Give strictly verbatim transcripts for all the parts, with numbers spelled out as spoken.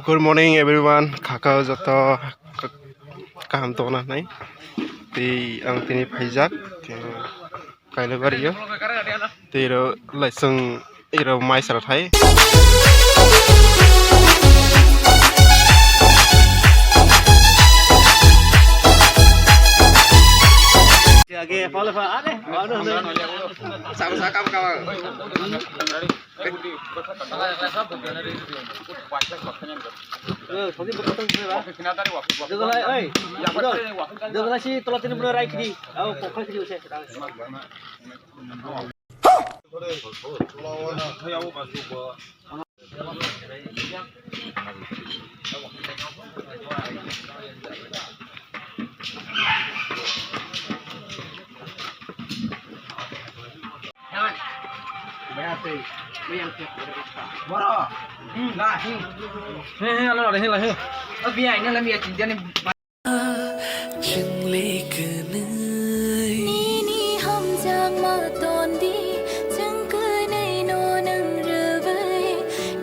Good morning everyone, khakao joto ka-, kaham tongna hinwi. Tei ang tini phaijak, tei Kailaibari o. Tei ro laisung iro mai sara thai. Dogalai, oi. Dogalai si tola tini buno rai kiri. Au, kokha kiri use. He, he, alo, he, he. Chwng le kwnwi. Nini hamjakma ton di, chwng kwnwi no nwng rwui.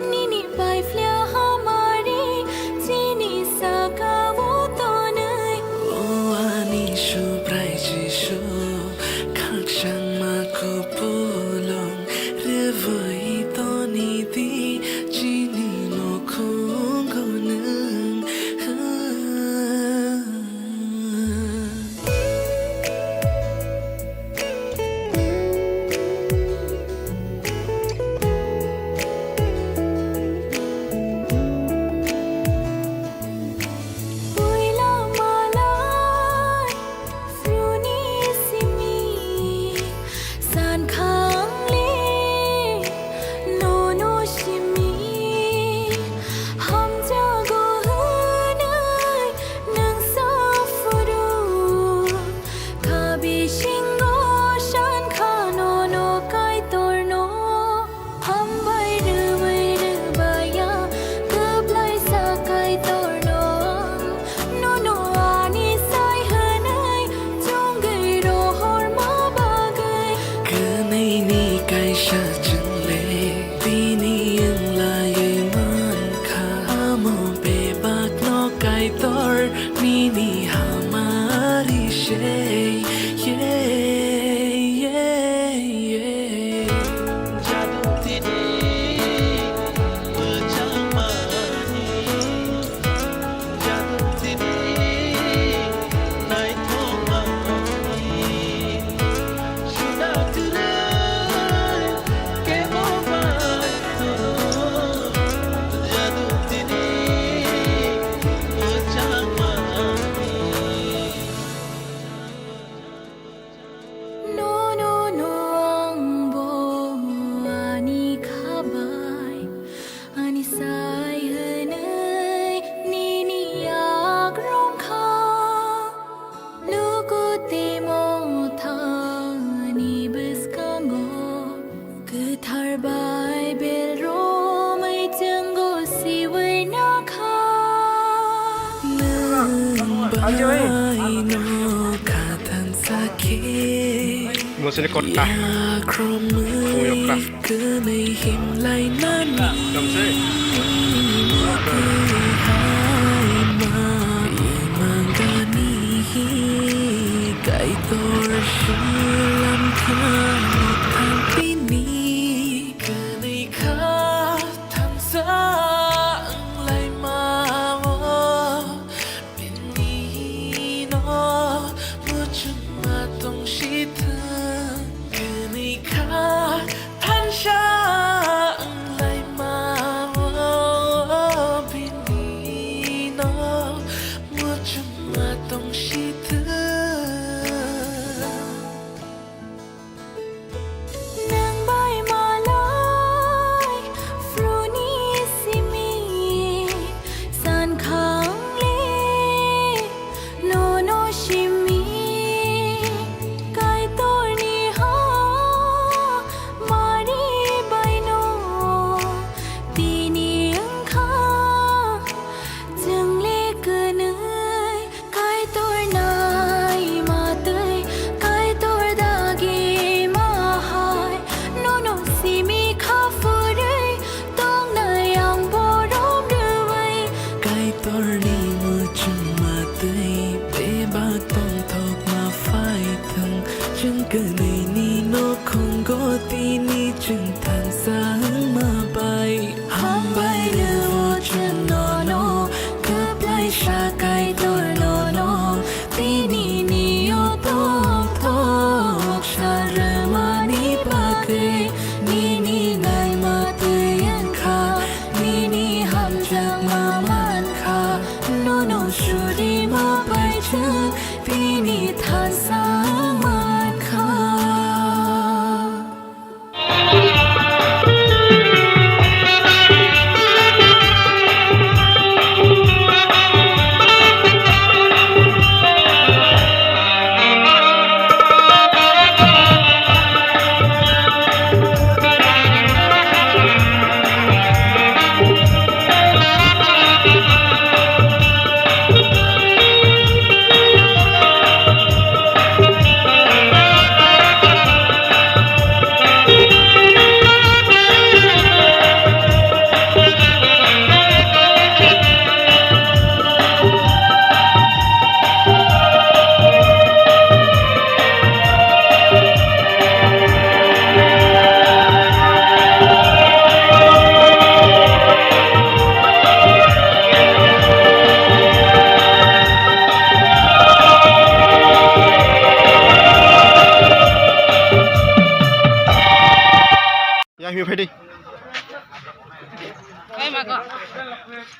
Nini bai phlia hamari, chini saka o tonwi. O ani Subrai Jisu, khakchangma kupulung rwui toni di, chini nokhungo nwng. Sankha ang le nono simi, hamjago hwnwi nwng sa phuru. Kha bisingo sankha nono Kaitorno hambai rwui rwbaiya, kwplaisa Kaitorno ang. Nono ani sai hwnwi chongwi rohorma bagwi. Kwnwi ni kaisa chwng le bini wng laiwi mankha, amo bebakno Kaitor nini hamari se. Ye, ye, ye. Nono no ang bo ani kha bai, ani sai hwnwi nini yak rwng kha. Luku tei Mothani bwskango, Kwthar Baibel romwi chwngno siwi nakha. Nwng bai no kha thansa khe. Mosini kotka. Yakromwi Uyokra. Kwnwi himlai nani. Kamse. Mwkwi hai ma. Imang gani Kaitor slam kha. Thank you. Kwnwi kha thansa wnglaima o, bini no muchungma tong si thwng. Kwnwi kha thansa wnglaima o.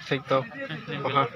Thik to. Aha.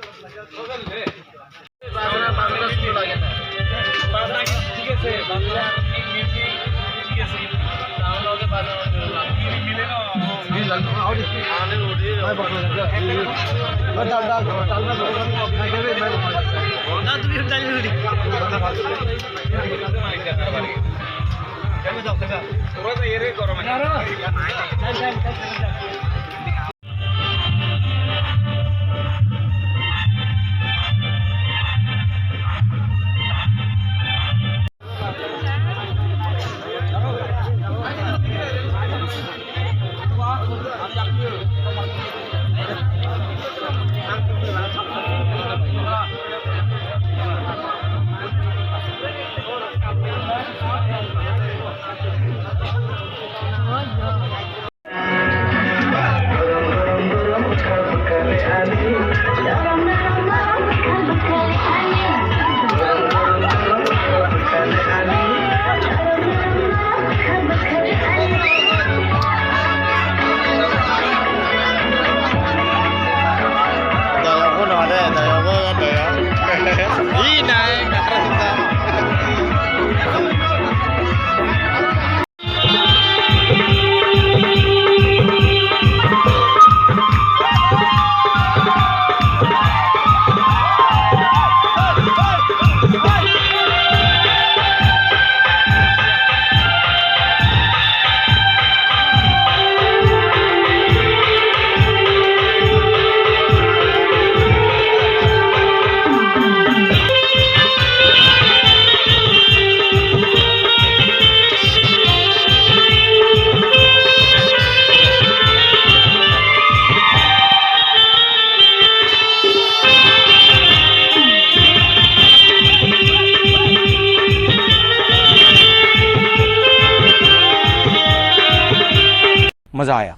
मज़ा आया।